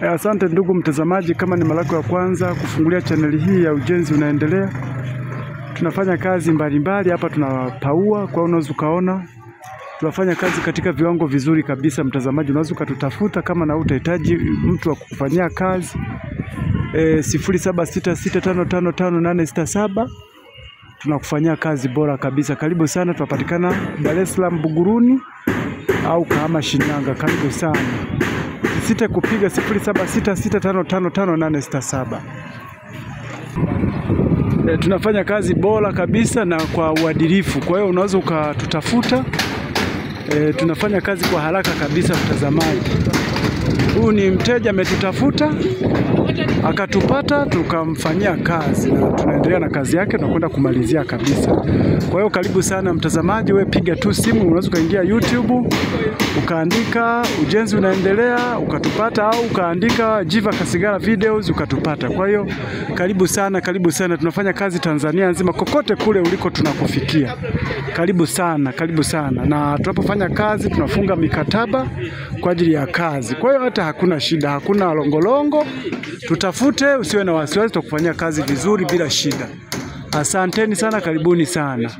Asante ndugu mtazamaji, kama ni mara yako ya kwanza kufungulia chaneli hii ya Ujenzi Unaendelea, tunafanya kazi mbalimbali hapa, tunapaua kwa unaweza ukaona tunafanya kazi katika viwango vizuri kabisa. Mtazamaji, unaweza ukatutafuta kama na utahitaji mtu wa kukufanyia kazi 0766555867 tunakufanyia kazi bora kabisa. Karibu sana, tunapatikana Dar es Salaam Buguruni au Kahama Shinyanga. Karibu sana. Usisite kupiga 0766555867. Tunafanya kazi bora kabisa na kwa uadilifu. Kwa hiyo unaweza ukatutafuta. Tunafanya kazi kwa haraka kabisa mtazamaji. Huyu ni mteja ametutafuta akatupata, tukamfanyia kazi na tunaendelea na kazi yake, tunakwenda kumalizia kabisa. Kwa hiyo karibu sana mtazamaji, we piga tu simu, unaweza ukaingia YouTube ukaandika Ujenzi Unaendelea ukatupata, au ukaandika Jiva Kasigara videos ukatupata. Kwa hiyo karibu sana, karibu sana. Tunafanya kazi Tanzania nzima, kokote kule uliko tunakufikia. Karibu sana, karibu sana. Na tunapofanya kazi tunafunga mikataba kwa ajili ya kazi. Kwa hiyo hata hakuna shida, hakuna longolongo. Tutafute, usiwe na wasiwasi, tutakufanyia kazi vizuri bila shida. Asanteni sana, karibuni sana.